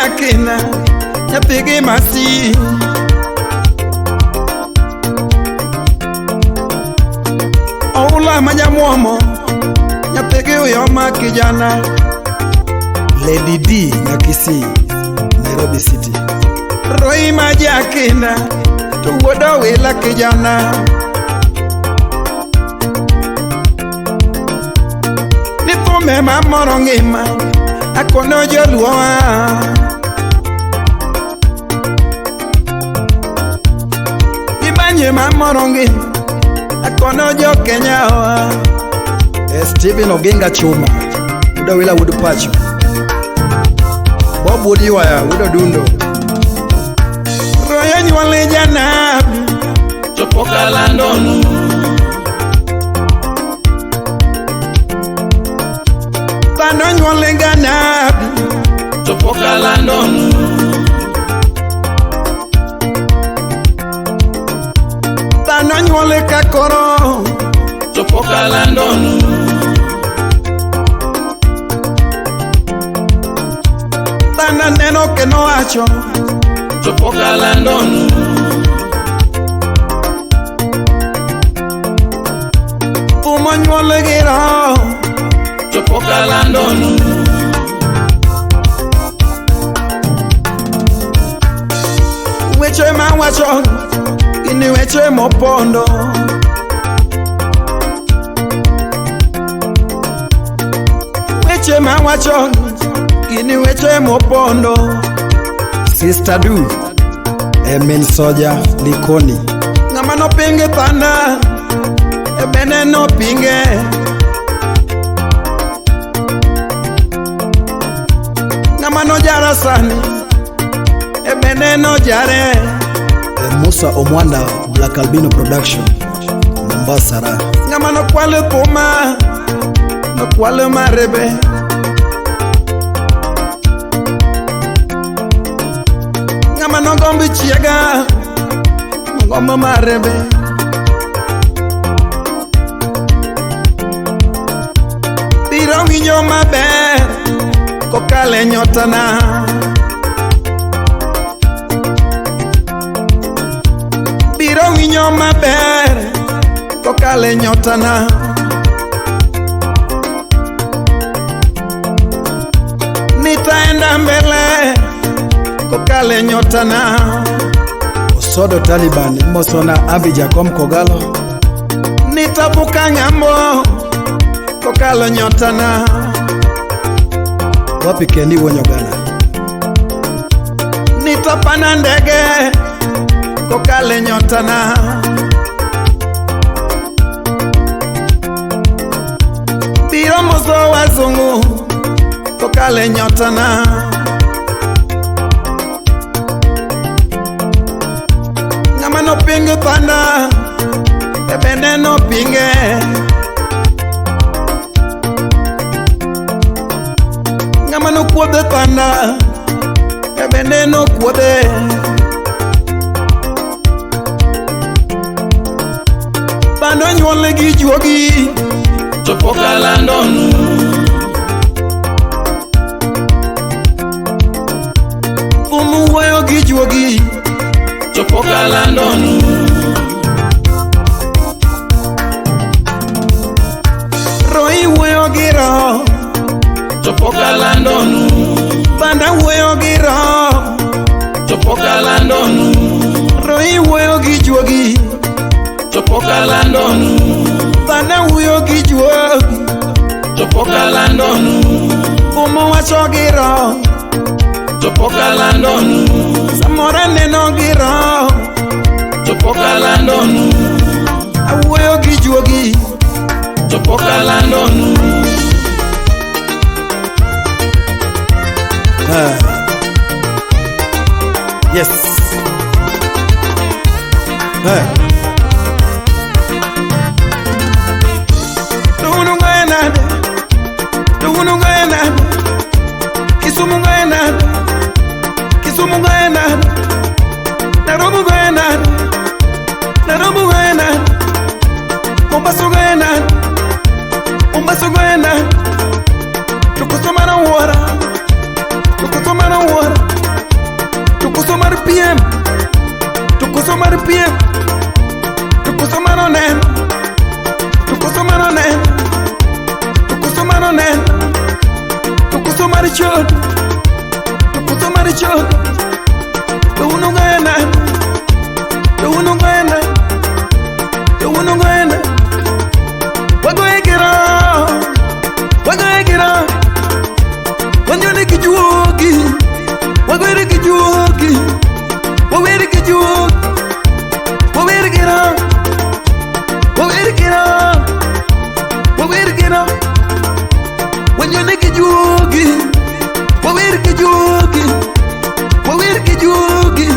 majakina nyathigi masi. Oula majamuomo nyathigi uyoma kijana. Lady D Nyakisi, Nairobi City. Roi majakina to wuod Owila kijana. Ni thume mamoro ngima akono joluowa. Ibanye mamoro ngima akono jo Kenya wa. Stephen Oginga Chuma, wuod Owila wuod Pacho. Bob wuod Ywaya wuod Odundo. Royo nyuol janabi to pok alandonu. Dhano nyuol ganabi to pok alandonu. Dhano nyuol kakoro to pok alandonu. Dhano neno kendo wacho to pok alandonu. Fumo nyuol gi roho to pok alandonu. Weche mawacho gin weche mopondo. Weche mawacho gin weche mopondo. Sister Du, Emin Soja Likoni. Ng'ama nopinge thanda e bende nopinge. Ng'ama nojara sani e bende nojare. Musa Omwanda, Black Albino Production, Mombasa ra. Ng'ama nokwalo thuma nokwalo marebe. Ng'ama nogombo chiega nogombo marebe. Biro winjo maber kokalo e nyotana. Biro winjo maber kokalo e nyotana. Nitaenda mbele kokalo e nyotana. Osodo Taliban imosona Abi Jakom Kogalo. Nitavuka ng'ambo kokalo nyotana. Wapi Kendi Wonyogana. Nitapanda ndege kokalo e nyotana. Biro moso wazungu kokalo e nyotana. Ng'ama nopingo thanda e bende nopinge. Ng'ama nokuodho thanda e bende nokuodhe. Dhano nyuol gi juogi to pok alandonu. Thum wuoyo gi juogi to pok alandonu. Roi wuoyo gi roho to pok alandonu. Banda wuoyo gi roho to pok alandonu. Roi wuoyo gi juogi to pok alandonu. Banda wuoyo gi juogi to pok alandonu. Thum wacho gi roho to pok alandonu. Samoro aneno gi roho to pok alandonu. Awuoyo gi juogi to pok alandonu. Yes. Tunu goye nade, tunu goye nade, Kisumu goye nade, Kisumu goye nade, Nairobi goye nade, Nairobi goye nade, Mombasa goye nade, Mombasa goye nade, Tukusomana wuora, tukusomana wuora. mano neno, to koso mano neno, to koso mano neno, to koso mar chode, to koso mar chode, to unugoye nade, to unugoye nade, to unugoye nade, wagoye gi roho, wagoye gi roho, wanyone gi juogi, wagoyre gi juogi, wawer gi juogi, wawer gi roho, wawer gi roho, wawer gi roho, wanyone gi juogi, wawer gi juogi, wawer gi juogi.